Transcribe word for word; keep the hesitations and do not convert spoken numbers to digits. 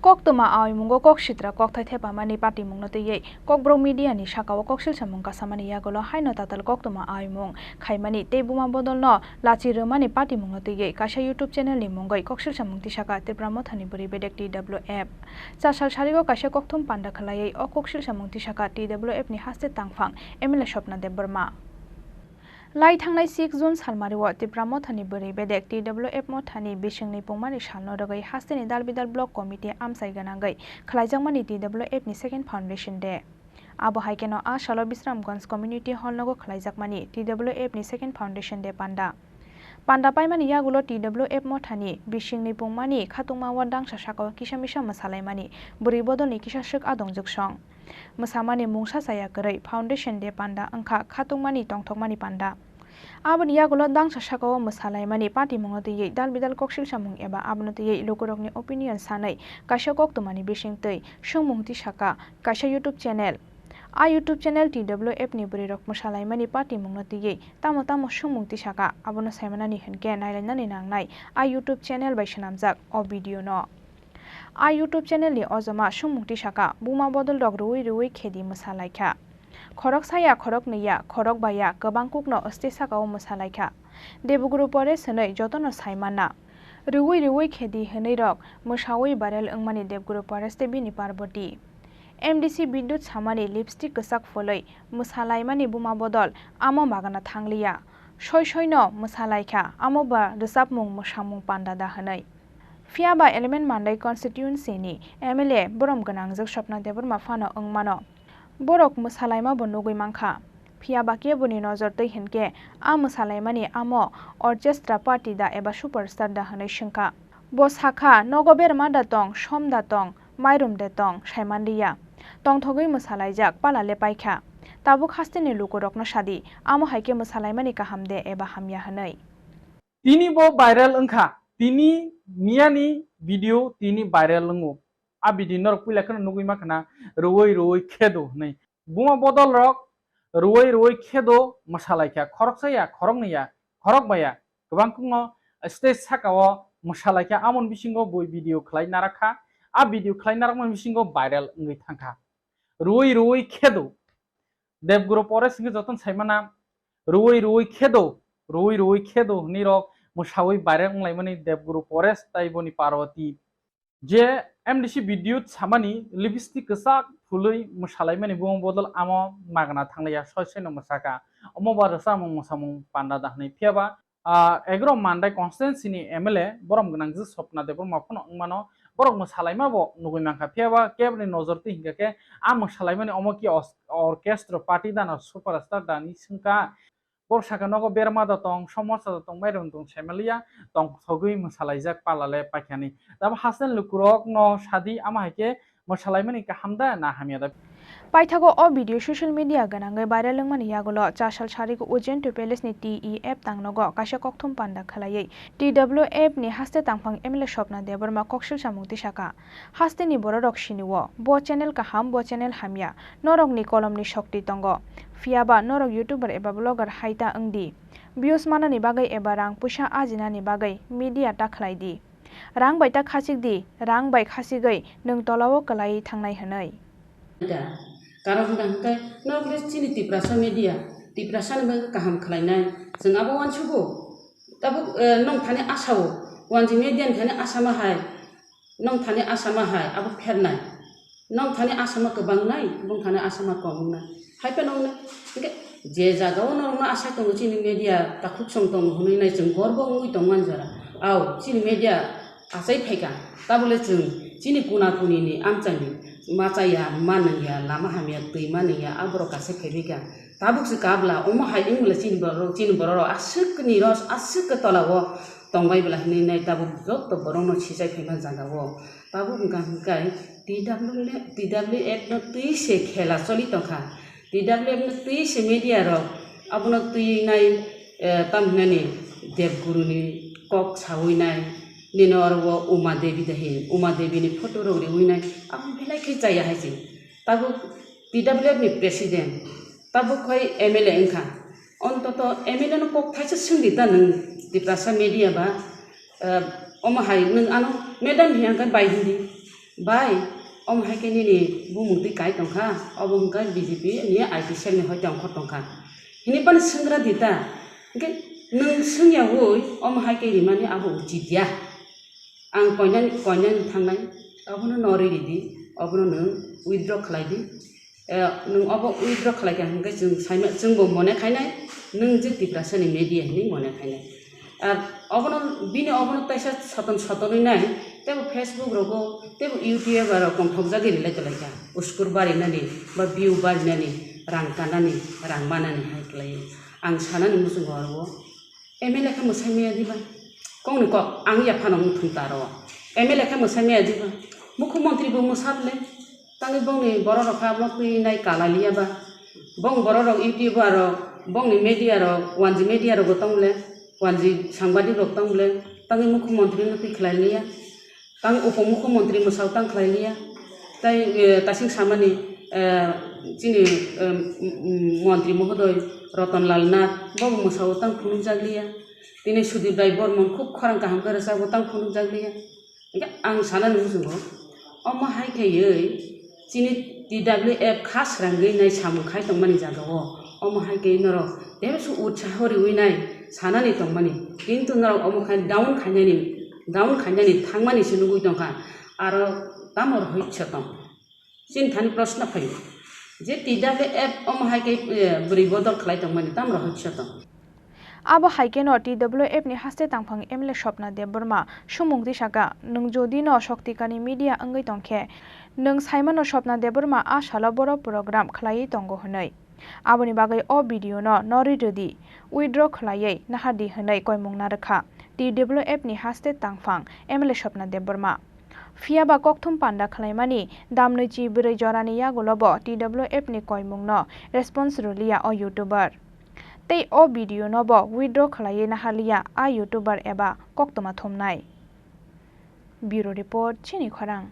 Koktwma aoimungo kok sitra kokthai thepamani patimungno twiwi Kokborok media ni sakao koksil samung kasamani yagulo haino tatal koktwma aoimung khaimani tei buma bodolno lachi rwmani patimungno twiwi kaisa YouTube channel ni mungwi koksil samung tisaka Tipra Mothani Bwrwi Bedek T W F. Chasal sarigo kaisa kokthum panda khwlaiwi o koksil samung tisaka T W F ni haste tangphang M L A Swapna Debbarma. Lai thangnai six June salmario Tipra Mothani Bwrwi Bedek T W F Mothani bisingni pungmani salno rwgwi hasteni Dalbidal Block Committee amchai gwnangwi khwlaijakmani T W F ni Second Foundation Day. Abo hai kheno a salo Bisramganj Community Hall nogo khwlaijakmani T W F ni Second Foundation Day panda. Panda paimani yagulo T W F Mothani bisingni pungmani khatungmao dangsa sakao kisa misa mwsalaimani bwrwi bodolni kisa swk adongjwk song. Mwsamani mungsa chaya kwrwi Foundation Day panda wngkha khatungmani tongthokmani panda. Aboni yagulo dangsa sakao mwsalaimani patimungno twiwi dalbidal koksil samung eba abono twiwi lukurokni opinion sanwi kaisa koktwmani bisingtwi swngmung tisaka kaisa YouTube channel. A YouTube channel T W F ni bwrwirok mwsalaimani patimungno twiwi tamo tamo swngmung tisaka abono saimanani hinkhe nailainani nangnai a YouTube channel bai swnamjak o video no. A YouTube channel ni ojoma swngmung tisaka buma bodolrok rwui rwui khedi mwsalaikha. Khoroksa ya, khoroknwi ya, khorokba ya, kwbang kukno stage sakao mwsalaikha. Debguru Paresh hwnwi jotono saimanna. Rwui rwui khedi hwnwirok mwsaui viral wngmani Debguru Paresh tei bini Parvati. M D C Bidyut samani lipstick kwchak phulwi mwsalaimani buma bodol amo magana thangliya. Soi soino mwsalaikha, amo ba rwchapmung mwsamung panda da hwnwi. Phiyaba Eleven Mandai constituency ni M L A borom gwnangjwk Swapna Debbarma phano wngmano. Borok mwsalaima bo nugwi mankha. Phiyaba keboni nojor twi hinkhe a mwsalaimani amo orchestra party da eba superstar da hwnwi swngkha. Bo sakha, nogo berma da tong, som da tong, mairum de tong, saimanliya. Tongthogwi mwsalaijak pala le paikha. Tabuk hasteni lukurokno sadi, amo hai khe mwsalaimani kaham de eba hamya hwnwi. Tini bo viral wngkha, tini miyani video tini viral wngo. A video norok puila kheno nugwi mankha na, rwui rwui khedo hwnwi. Buma bodol rok rwui rwui khedo mwsalaikha, khoroksa ya, khoroknwi ya, khorokba ya, kwbang kukno stage sakao mwsalaikha, amoni bisingo bo video khlai narakha. A video khlai narakmani bisingo viral wngwi thangkha. Rwui rwui khedo. Debguru Paresh hwnkhe jotono saimana, rwui rwui khedo, rwui rwui khedo hwnwi rok mwsaui viral wnglaimani Debguru Paresh tai boni Parvati. Je M D C Bidyut samani lipstick kwchak phulwi mwsalaimani buma bodol amo magna thangliya, soi soino mwsaka. Omo ba rwchapmung mwsamung panda da hwnwi. Phiyaba, ah, Egro Mandai constituency ni M L A borom gwnangjwk Swapna Debbarma phano wngmano, borok mwsalaima bo nugwi mankha. Phiyaba keboni nojor twi hinkha khe a mwsalaimani omo ki os-, orchestra party da na superstar da hwnwi swngkha. Borok sakha nogo berma da tong, somosa da tong, mairum tong, saimanliya, tongthogwi mwsalaijak pala le paikhani. Tamo hasteni lukurokno sadi, amo hai khe mwsalaimani kaham da na hamya da? Paithago o video social media gwnangwi viral wngmani yagulo chasal sarigo Ujjain to Palace ni T E F tangnogo kaisa kokthum panda khwlaiwi T W F ni haste tangphang M L A Swapna Debbarma koksil samung tisaka. Hasteni bororok sinio, bo channel kaham, bo channel hamya, norokni kolomni shokti tongo. Phiyaba norok YouTuber eba vlogger hai ta wngdi. Views manani bagwi eba rang puisa ajinani bagwi media ta khlai di. Rang bai ta khachik di, rang bai khachigwi nwng tolao kwlaiwi thangnai hwnwi. Da, karon hwnka hwnkhe norok le chini Tiprasa media, Tiprasa ni bagwi kaham khlainai, chwng abo uansugo. Tabuk, eh, nong thani asao, wanji media ni thani asama hai, nong thani asama hai, abo phernai. Nong thani asama kwbang nai, bong thani asama kom wngnai. Hai phano wngnai. Hwnkhe je jaga o norokno asai tongo chini media takhuk song tongo hwnwi nai chwng gorbo wngwi tongmani jora. Ao, chini media achai phaikha, tabole chwng chini kuna kuni ni amchaini machaya, manwngya, lama hamya, twi manwngya, aborok achai phaibaikha. Tabuk se kabla, omo hai wngmale chini borok, chini borok rok aswk ni ros, aswk ke tola o tongbai bwla hinwi nai tabuk joto borok no sichai phaima jaga o. Tabuk wngkha hwnkhe T W F, T W F no twi se khela choli tongkha. T W F no twi se media rok abono twi nai, eh, tam hinani Debguru ni kok sawi nai, nini oro o Uma Devi dahi, Uma Devi ni photo rok riwi nai, abo belai khe chaya hai se. Tabuk T W F ni president, tabuk hai M L A wngkha. Ontoto M L A no kok thaisa swngdi ta nwng Tiprasa media ba, eh, omo hai nwng ano madam hiya khe bai hindi. Bai, omo hai khe nini bumung twi kai tongkha, obo hwnkhe B J P ni I T cell ni hoite ongkhor tongkha. Hini phano swngra di ta. Hwnkhe nwng swngya ui, omo hai khe rimani abo uchit ya. Ang koinani, koinani thangnai, obono no ri ridi, obono nwng withdraw khlai di. Eh, nwng obo withdraw khlai kha hwnkhe chwng saima, chwngbo mone khainai, nwng je Tiprasani media hinwi mone khainai. Ar obono, bini obono taisa soton sotonwi nai, tebo Facebook rogo, tebo YouTube aro tongthokjagwi rilai tonglaikha. Uskur barinani, ba view barinani, rang kanani, rang manani hai khlaiwi. Ang sanani muchungo aro o M L A khe mwsai maya diba? Kokni kok ang yaphano wngthung ta aro. M L A khe mwsai maya diba? Mukhyamantri bo mwsa bwle. Tangwi bongni borok rok kha motwi nai kala liya ba. Bong borok rok YouTube aro bongni media rok, wanji media rogo tong bwle. Wanji sangbadik rok tong bwle. Tangwi mukhyamantri no twi khlai liya. Tang upomukhyamantri mwsao tang khlai liya. Tai, eh, tasing samani, eh, chini, eh, m-, m-, montri mohodoi Ratan Lal Nath, bobo mwsao tang phunukjak liya. Tini Sudip Rai Bormon khub khorang kaham khe rwchapbo tang phunukjak liya. Hwnkhe ang sanani muchungo, omo hai khaiwi chini T W F kha srangwi nai samung khai tongmani jagao, omo hai khe norok teibo se utsaho riwi nai sanani tongmani, kintu norok omo khai down khainani, down khainani thangmani se nugwi tongkha, aro tamo rohorso tong? Chini thani proshno phaio je T W F omo hai khe, eh, bwrwi bodol khlai tongmani tamo rohorso tong? Abo hai kheno T W F ni haste tangphang M L A Swapna Debbarma sumung twi saka, nwng jodi no Shaktikani media wngwi tongkhe, nwng saimano Swapna Debbarma a salo boro program khlaiwi tongo hwnwi. Aboni bagwi o video no norwi rwdi, withdraw khlaiwi nahardi hwnwi koimung narwkha T W F ni haste tangphang M L A Swapna Debbarma. Phiyaba kokthum panda khlaimani damnwi chi bwrwi jorani yagulobo T W F ni koimungno response rwliya o YouTuber. Tei o video nobo withdraw khlaiwi naharliya a YouTuber eba koktwma thumnai. Bureau Report, Chini Khorang.